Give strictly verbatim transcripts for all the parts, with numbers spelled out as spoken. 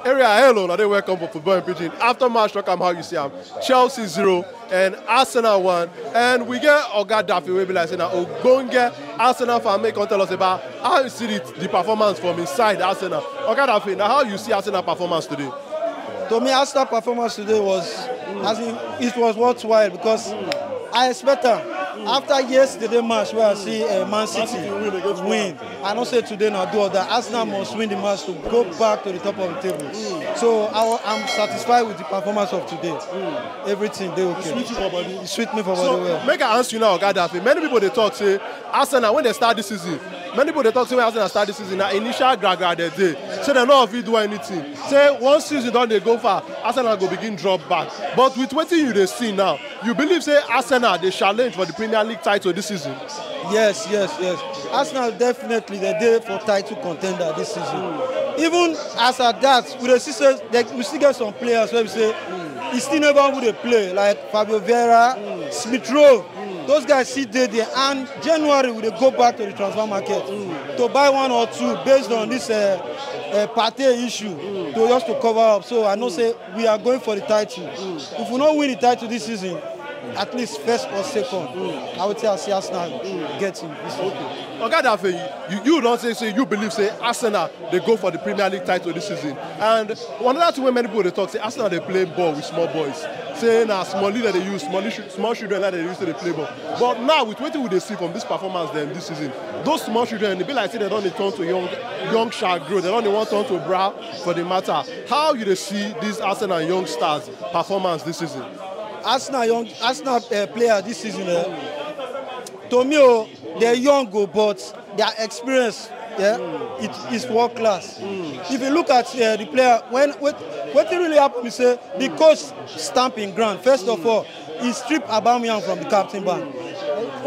Area, hello, now they welcome for Football in Pidgin. After match, talk am how you see am. Chelsea zero and Arsenal one. And we get Oga Daffy, we be like, say, now Ogbonge Arsenal fan, make come tell us about how you see the, the performance from inside Arsenal. Oga Daffy, now how you see Arsenal performance today? To me, Arsenal performance today was, as in, it was worthwhile because I expect am. After yesterday match where I see uh, Man City win, I know say today na do or die. Arsenal must win the match to go back to the top of the table. So I, wa- I'm satisfied with the performance of today. Everything dey okay. It sweet me for body well. Make I ask you now, Oga Daffy. Many people they talk say Arsenal, when they start this season, many people they talk say when Arsenal start this season, na initial gra gra they dey. Say they no fit do anything. Say one season don dey go far, Arsenal go begin drop back. But with wetin you dey see now, you believe say Arsenal dey challenge for the Premier League title this season? Yes, yes, yes. Arsenal definitely dey dey for title contender this season. Even as at that, we dey see say they, we still get some players wey be say e still never even dey play, like Fabio Vieira, Smith Rowe. Those guys still dey there, and January we dey go back to the transfer market to buy one or two based on this uh, uh, Partey issue to just to cover up. So I know say we are going for the title. If we no win the title this season, at least first or second, I would say I see Arsenal getting this season. Oga Daffy, you, you don say say you believe say Arsenal dey go for the Premier League title this season. And another thing wey many people dey talk say Arsenal dey play ball with small boys. Say na small leader dey use, small, sh- small children like dey use to dey play ball. But now with wetin we dey see from this performance dem this season, those small children, e be like say dem don dey turn to young, young shall grow. Dem don dey wan turn to bra for the matter. How you dey see these Arsenal young stars performance this season? Arsenal young Arsenal uh, player this season, eh, to me, oh, they're young, oh, but their experience, yeah, it is world class. If you look at uh, the player, when what what really happened is say the coach stamp in ground. First of all, he stripped Aubameyang from the captain band.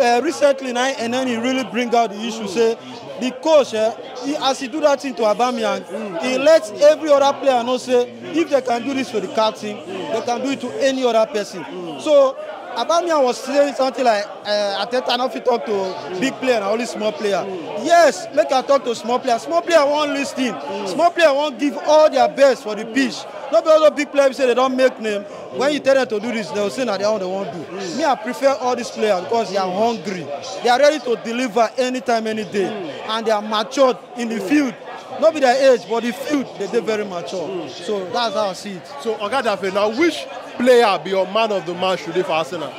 Uh, recently, now and then he really bring out the issue. Say the coach, eh, he, as he do that thing to Aubameyang, he let every other player know say if they can do this to the captain, they can do it to any other person. So Aubameyang was saying something like, uh, Arteta no fit talk to big player, na only small player. Yes, make I talk to small player. Small player wan listen. Small player wan give all their best for the pitch. No be all those big players say they don make name. When you tell them to do this, they will say na their own they wan do. Me, I prefer all these players because they are hungry. They are ready to deliver anytime, any day, and they are matured in the field. No be their age, but the field they dey very mature. So that's how I see it. So Oga Daffy, now which player be your man of the match today for Arsenal?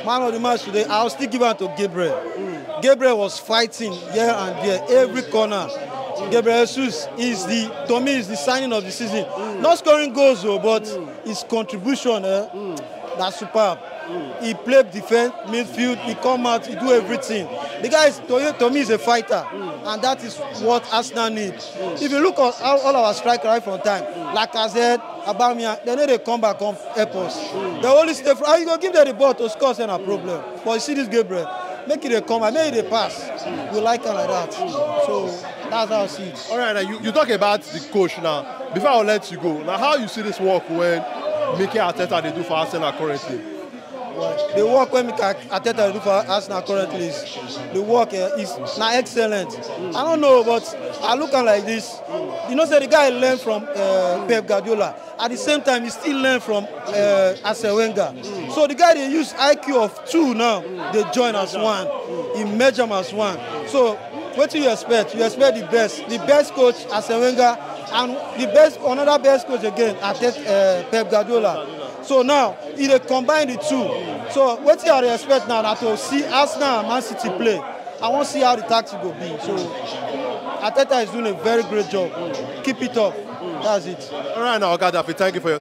Man of the match today, I'll still give am to Gabriel. Gabriel was fighting here and there, every corner. Gabriel Jesus is the, to me, is the signing of the season. Not scoring goals, though, but his contribution, eh, that's superb. He played defense, midfield, he come out, he do everything. The guy is, to, you, to me, is a fighter, and that is what Arsenal need. If you look at all, all our strikers right from time, Lacazette, Aubameyang, they no dey come back come help us. They only stay for, how you go give them the ball to score, say na problem. But you see this Gabriel, make it a come, make it a pass. We like am like that. So that's how I see it. All right, now you, you talk about the coach now. Before I let you go, now how you see this work when Mikel Arteta dey do for Arsenal currently? The work when Mikel Arteta dey do for Arsenal currently is the work uh, is na excellent. I don't know, but I look am like this. You know, say the guy learn from uh, Pep Guardiola. At the same time, he still learn from uh, Arsene Wenger. So the guy dey use I Q of two now, they join as one. He merge them as one. So what do you expect? You expect the best, the best coach Arsene Wenger, and the best another best coach again, Arteta, uh, Pep Guardiola. So now he dey combine the two. So what I dey expect now na to see Arsenal and Man City play. I wan see how the tactic go be. So Arteta is doing a very great job. Keep it up. That's it. All right, now, Oga Daffy, thank you for your